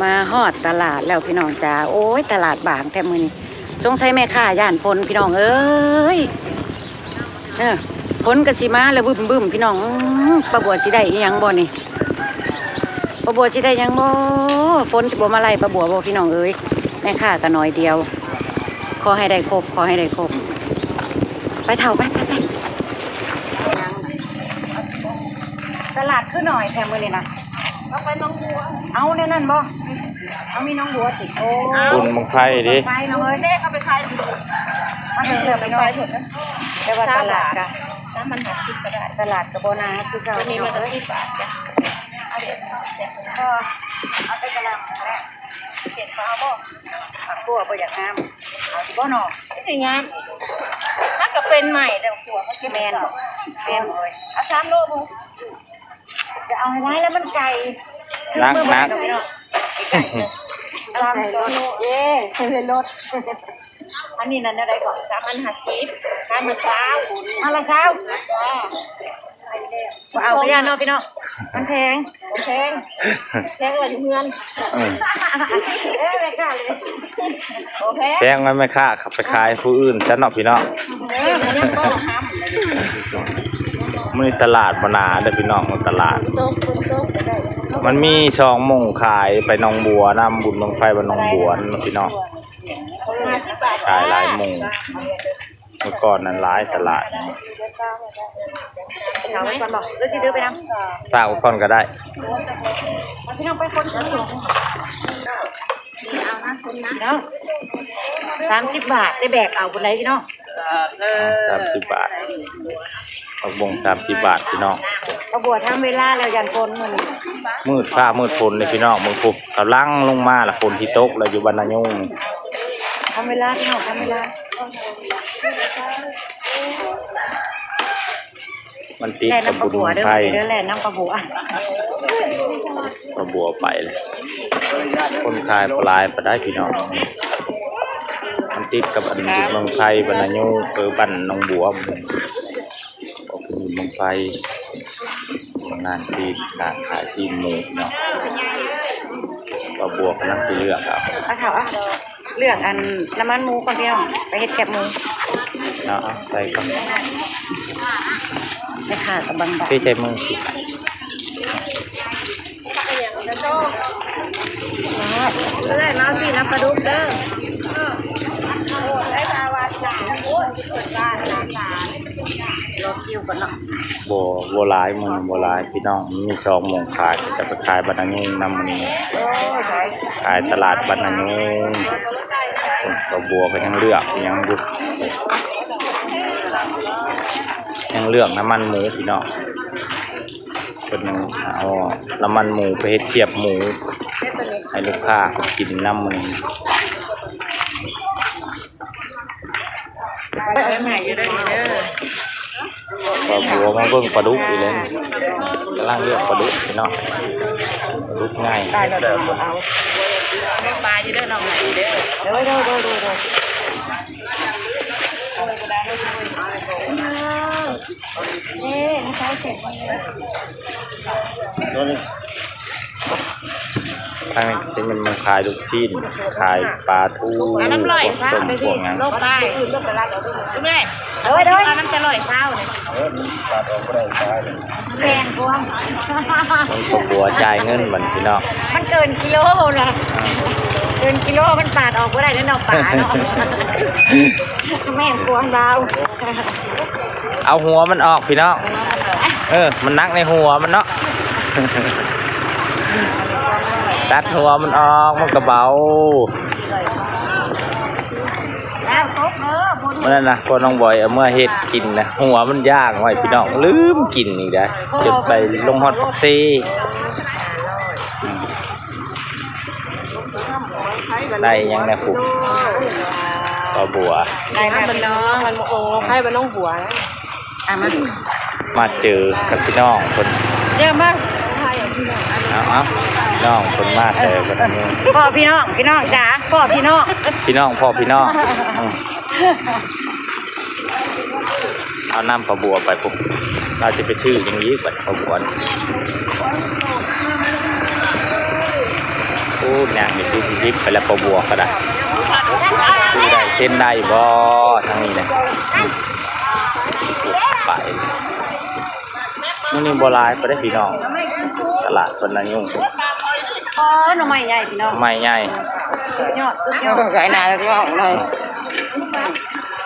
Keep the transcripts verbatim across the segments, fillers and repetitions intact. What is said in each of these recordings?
มาฮอดตลาดแล้วพี่น้องจ๋า โอ้ย ตลาดบางแท้มื้อนี้ สงสัยแม่ค้าย้านฝนพี่น้องเอ้ย เออ ฝนก็สิมาแล้วบึ้มๆ พี่น้อง อื้อ ป้าบัวสิได้อีหยังบ่นี่ ป้าบัวสิได้หยังบ่ ฝนสิบ่มาไล่ป้าบัวบ่พี่น้องเอ้ย แม่ค้าก็น้อยเดียว ขอให้ได้ครบ ขอให้ได้ครบ ไปเฒ่า ไป ไป ไป ตลาดคือน้อยแท้มื้อนี้นะ เอาไปหนองบัว เอาแนวนั้นบ่ เอามีหนองบัวติ โอ้ บุญบั้งไฟเด้ ไปเนาะเฮ้ย เลขเอาไปขาย มาเถอะเถอะไปหน่อย แต่ว่าตลาดกะ สามพันห้าสิบก็ได้ ตลาดกะบ่หนาคือเก่า มีมาตั้งสิบบาทจ้ะ เอาเด็ด ก็เอาไปกะหล่ำนั่นแหละ เจ็ดฟ้าบ่ ผักบัวบ่อยากงาม เอาสิบ่หน่อ ไม่ได้งาม ถ้าก็เป็นใหม่แต่ผัวเขาเก็บ แม่นบ่ แม่นบ่ เอาสามโลบ่ จะเอาให้ได้แล้วมันไกล หนัก หนัก ไกลๆ เอาสามโล เย้ ใส่รถ อันนี้นั่นอะไรก่อน สามอันห้าสิบ สามอันเช้า อันละเช้า จ้า เอาไปย่านเนาะพี่น้อง มันแพง แพง แพงกว่าอยู่เฮือน อืม เอ้ยแม่ค้าเลย โอเค แพงไว้แม่ค้าขับไปขายผู้อื่นซะเนาะพี่น้อง เออมันยังบ่ทำ มื้อนี้ตลาดบ่หนาเด้อพี่น้อง ตลาด มันมีสองโมงขายไปหนองบัวนำ บุญบั้งไฟบ้านหนองบัวเนาะพี่น้อง ห้าสิบบาท ขายหลายโมง เมื่อก่อนนั้นหลายตลาด เอาไว้ก่อนบ่ หรือสิถือไปนำ ฝากไว้ก่อนก็ได้ พี่น้องไปคนเดียว เนาะ สามสิบบาท ได้แบกเอาคนใดพี่น้อง สามสิบบาท ผักบงสามสิบบาทพี่น้อง เอาบัวทำเวลาแล้วยันคนมื้อนี้ มืดฟ้ามืดฝนเลยพี่น้อง เบิ่งพุ้นกำลังลงมาละ ฝนสิตกแล้วอยู่บ้านนายุง ทำเวลาพี่น้อง ทำเวลา มันติดกับบุญบั้งไฟ แล่นน้ำปลาบัวเด้อ แล่นน้ำปลาบัว ปลาบัวไปเลย คนขายปลาหลายปานใดพี่น้อง มันติดกับอันบุญบั้งไฟบ้านนายุง เออ บ้านหนองบัว ออกบุญบั้งไฟ งานที่ร้านขายซีนหมูเนาะ ปลาบัวกำลังสิเลือกเอา เอาเถาะ เลือกอันน้ำมันหมูก่อนพี่น้อง ไปเฮ็ดแคบหมู เนาะ เอาใส่ก่อน แม่ค้ากับบางบาท พี่ใจมือสิ ได้มาสิน้ำปลาดุกเด้อ รอคิวก่อนเนาะ บ่ บ่หลายมื้อนี้บ่หลายพี่น้อง มีสองโมงขาย จะไปขายบ้านนายุงนำมื้อนี้ ขายตลาดบ้านนายุง ปลาบัวก็ยังเลือกยังอยู่ ยังเลือกน้ำมันหมูพี่น้อง เพิ่นยังเอาน้ำมันหมูไปเฮ็ดเขียบหมู ให้ลูกค้ากินนำมื้อนี้ ปลาบัวมาเบิ่งปลาดุกอีกแล้ว กำลังเลือกปลาดุกพี่น้อง ปลาดุกง่าย ได้แล้วเดี๋ยวเอา ปลาอยู่เด้อน้องเด้อ เด้อ เด้อ เด้อ เด้อ เด้อ นี่นะคะเสร็จ ทางนี้ที่มันมาขายลูกชิ้น ขายปลาทู อันนั้นร้อย พวกต้ม พวกหยัง โลไป ดูแม่ เออ เด้อ อันนั้นจะร้อยเศร้าเลย เออ มันตัดออกบ่ได้ปลาเนี่ย แพงกว่า มันก็บัวจ่ายเงินบัดพี่น้อง มันเกินกิโลนะ เกินกิโลมันปาดออกบ่ได้เด้อเนาะ ปลาเนาะ แม่นความลาว เอาหัวมันออกพี่น้อง เออ มันหนักในหัวมันเนาะ ตัดหัวมันออก มันก็เบา แล้วตกเด้อบุญ มื้อนั้นนะ พ่อน้องบอยเอาเมื่อเฮ็ดกินนะ หัวมันย่างไว้พี่น้อง ลืมกินอีกแล้ว จนไปลงฮอดปากเซ อืม ได้ยังแน่ปุ๊บ ปลาบัว ได้แล้วพี่น้อง มันโอ้ ไข่บ้านหนองบัว อ่ะ มา มาเจอกับพี่น้องคน เดี๋ยวมา เอา เอา พี่น้องคนมาเจอกันนี่ พ่อพี่น้อง พี่น้องจ๋า พ่อพี่น้อง พี่น้อง พ่อพี่น้อง อืม เอาน้ำปลาบัวไปปุ๊บ เราจะไปซื้ออย่างนี้บัดปลาบัวนี่ โอ้ ย่างนี่คือสิหยิบไปแล้ว ปลาบัวก็ได้ คือได้เส้นได้บ่ทางนี้นะ อืม ไป มื้อนี้บ่หลายปานใดพี่น้อง ตลาดเพิ่นน่ะยุ่ง อ๋อ หน่อไม้ใหญ่พี่น้อง หน่อไม้ใหญ่ สุดยอด สุดยอด ขายหน้าแล้วพี่น้องเลย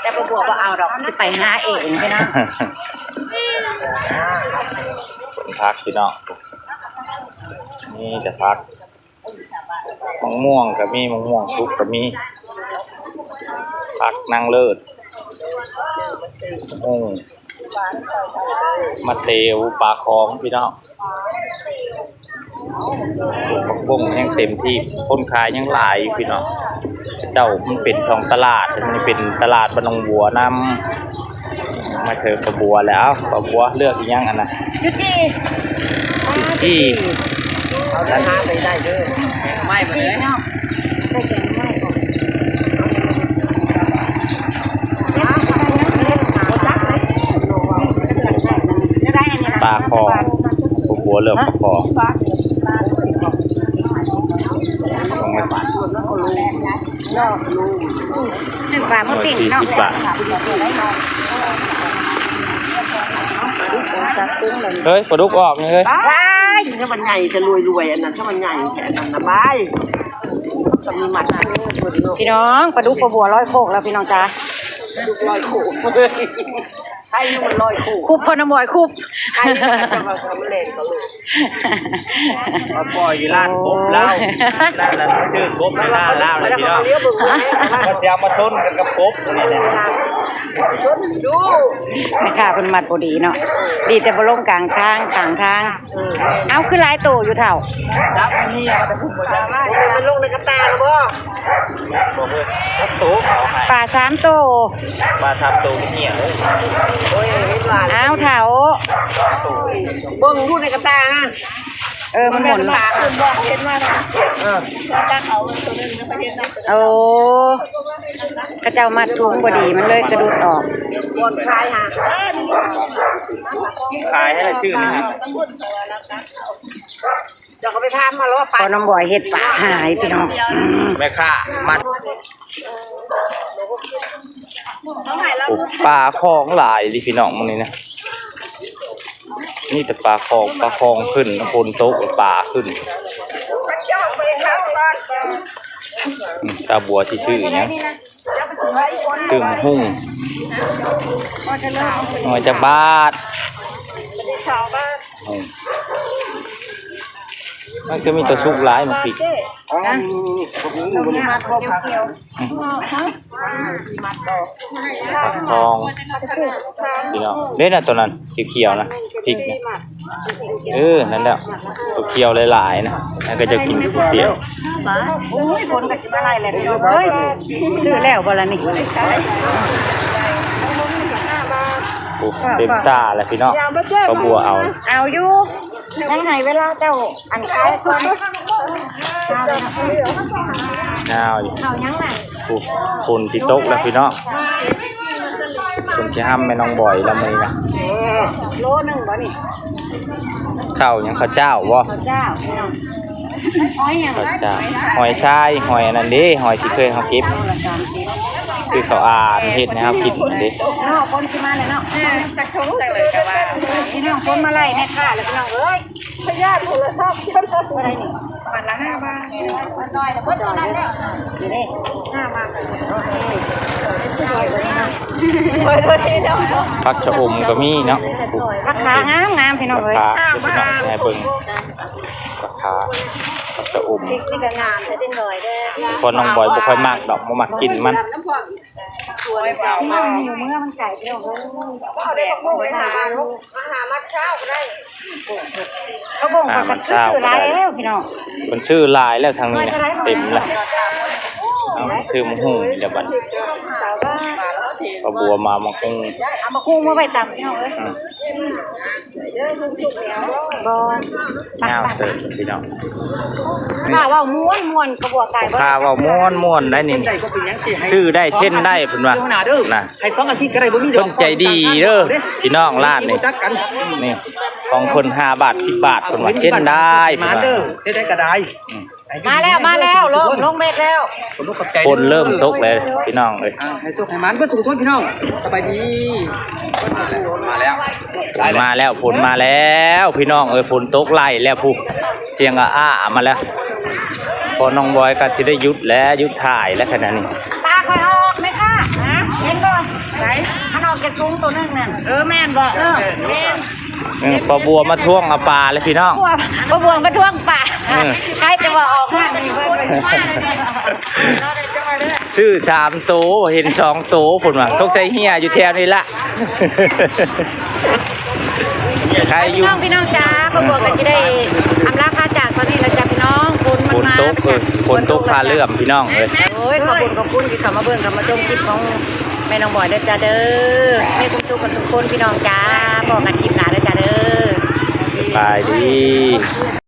แต่ปลาบัวบ่เอาดอก สิไปหาเองพี่น้อง ผักพี่น้อง นี่แต่ผัก มะม่วงก็มี มะม่วงสุกก็มี ผักนางเลิศ โอ้ มะเตว ปลาคองพี่น้อง ผักบุ้งยังเต็มที่ คนขายยังหลายอยู่พี่น้อง เจ้ามันเป็นสองตลาด มันเป็นตลาดบ้านหนองบัวนำ มาเจอปลาบัวแล้ว ปลาบัวเลือกอีกอย่างอันนะ จุดจี จุดจี เอาเดินหาไปได้เด้อ ไม่มาเลย ปลาคอ ปลาบัวเลือกปลาคอ ซื้อปลามาปิ้งเนาะ สี่สิบบาท เฮ้ย ปลาดุกออกนี่เฮ้ย ว้าย ถ้ามันใหญ่จะรวยๆ อันนั้น ถ้ามันใหญ่แค่นั้นนะ บาย ก็มีหมัด พี่น้อง ปลาดุกปลาบัวลอยโคกแล้วพี่น้องจ้า ลอยโคก ใครมันลอยโคก คุบพอน้ำบ่อยคุบ ใครมันจะมาทำแรงเขาเลย มาปล่อยอยู่ร้านกบลาว ร้านนั้นชื่อกบในร้านลาวเลยพี่น้อง มันจะเอามาชนกันกับกบนี่แหละ ดู แม่ค้าเพิ่นมัดบ่ดีเนาะ ดีแต่บ่ลงกลางทาง ข้างทาง เอ้า คือหลายโตอยู่เฒ่า ครับ นี่เอาแต่ผมบ่ใช่ มันลงในกระตาแล้วบ่ บอกเลย ครับ โตเอาให้ ปลาสามโต ปลาสามโตนี่เหี่ยเลย โอ้ย เห็นหลาย อ้าว เฒ่า เบิ่งดูในกระตานะ เออ มันหมุน ปลาขึ้นบ่เห็นว่านะ เออ ตักเอาตัวนึงนะ ประเทศนั้น โอ้ เขาเจ้ามัดถุงบ่ดี มันเลยกระดุดออก ก่อนขายหา ขายให้ชื่อนี่ครับ เดี๋ยวเขาไปทำมาแล้วว่าปลา พอน้องบอยเฮ็ดปลาหายพี่น้อง อืม แม่ค้ามัด โอ้ ปลาของหลายดิพี่น้องมื้อนี้นะ นี่แต่ปลาของ ปลาของขึ้น ฝนตกปลาขึ้น อืม ตาบัวที่ซื้อหยัง ซื้อหมากหุ่ง หน่วยจักบาท อืม มันก็มีตัวสุกหลาย หมากพริก อ๋อ นี่ นี่ นี่ ผมรู้ ผมรู้ นี่ อืม ผักทอง พี่น้อง เด้นะ ตัวนั้นเขียวๆนะ พริกนะ เออ นั่นแหละ ตัวเขียวหลายๆนะ แล้วก็จะกินก๋วยเตี๋ยว โอ้ย คนก็สิมาไล่แล้วพี่น้องเอ้ย ซื้อแล้วบ่ล่ะนี่ โอ้ เต็มตาแล้วพี่น้อง ปลาบัวเอา เอาอยู่ ยังให้เวลาเจ้า อันขายก่อน เอาเลยเนาะ เอาอยู่ เอายังล่ะ โอ้ ฝนสิตกแล้วพี่น้อง ฝนสิห้ำแม่น้องบอยแล้วมื้อนี้นะ โลหนึ่งบ่นี่ ข้าวหยัง ข้าวเจ้าบ่ ข้าวเจ้า หอยหยัง ข้าวเจ้า หอยทราย หอยอันนั้นเด้ หอยที่เคยเฮาเก็บ คือเขาอ่านเฮ็ดให้เฮากินนั่นเด้ เนาะ คนสิมาแล้วเนาะ จักชงจังเลยก็ว่า พี่น้องคนมาไล่แม่ค้าแล้วพี่น้องเอ้ย พยาธิโทรศัพท์เจ้าหน้าที่ อะไรนี่ บาทละห้าบาท น้อยแต่เบิดเท่านั้นแล้ว นี่ ห้าบาท ผักชะอมก็มีเนาะ ผักขางามงามพี่น้องเอ้ย ผักขาพี่น้องให้เบิ่ง ผักขา ผักชะอม พริกนี่ก็งามแต่เด็กน้อยเด้อ พอน้องบอยบ่ค่อยมักดอก บ่มักกินมัน สวยเปล่า มันอยู่เมืองมันไกลพี่น้องเอ้ย เอาได้ผักบุ้งไปหาลูก มาหามัดเช้าก็ได้ เขาบ่ง อ่า มัน มันซื้อ มันเช้า หลายแล้วพี่น้อง มันซื้อหลายแล้วทางนี้นะ เต็มแล้ว เอาซื้อหมากหุ่งนี่แหละบัดนี้ ปลาบัวมาหมากหุ่ง เอาหมากหุ่งมาไว้ตำพี่น้องเอ้ย อืม บ่ งามเติบพี่น้อง ข้าเว้าม่วนม่วนกระบวกไก่ ข้าเว้าม่วนม่วนได้นี่ ซื้อได้เส้นได้เพิ่นว่า นะ ให้สองอาทิตย์ก็ได้ บ่มีดอก เพิ่นใจดีเด้อ พี่น้องร้านนี่ รู้จักกัน นี่ ของเพิ่นห้าบาท สิบบาท เพิ่นว่าเส้นได้ เพิ่นว่า เด้อ ได้ได้ก็ได้ อืม มาแล้ว มาแล้ว ลง ลงเม็ดแล้ว ฝนเริ่มตกแล้วพี่น้องเอ้ย อ่าให้สุขให้มันเพื่อสุขทุนพี่น้อง สบายดี มาแล้ว ฝนมาแล้วฝนมาแล้วพี่น้องเอ้ย ฝนตกไล่แล้วผู้เสียงอ้าๆมาแล้ว พอน้องบอยก็จะได้หยุดแล้วหยุดถ่ายแล้วขนาดนี้ ปลาคอยออกไหมคะฮะเห็นบ่ไหนมันออกจากถุงตัวหนึงนั่น เออ แม่นบ่เออแม่น เออปลาบัวมาท่วงเอาปลาเลยพี่น้อง บัวปลาบัวมาท่วงปลา เออ ใครจะว่าออกมานี่เบิ่ง ซื้อสามโตเห็นสองโตผลว่าตกใจเฮียอยู่แถวนี้ละ ใครอยู่ พี่น้องพี่น้องจ้าขอบคุณกันที่ได้อำลาพาจากตอนนี้แล้วจ้าพี่น้องฝนมัน ฝน มา ตกเออฝนตกพาเลื่อมพี่น้องเอ้ย โอ้ยขอบคุณขอบคุณที่เข้ามาเบิ่งเข้ามาชมคลิปของแม่น้องบอยเด้อจ้าเด้อมีความสุขกันทุกคนพี่น้องจ้าบอกกันคลิปหน้าเด้อจ้าเด้อ สบายดี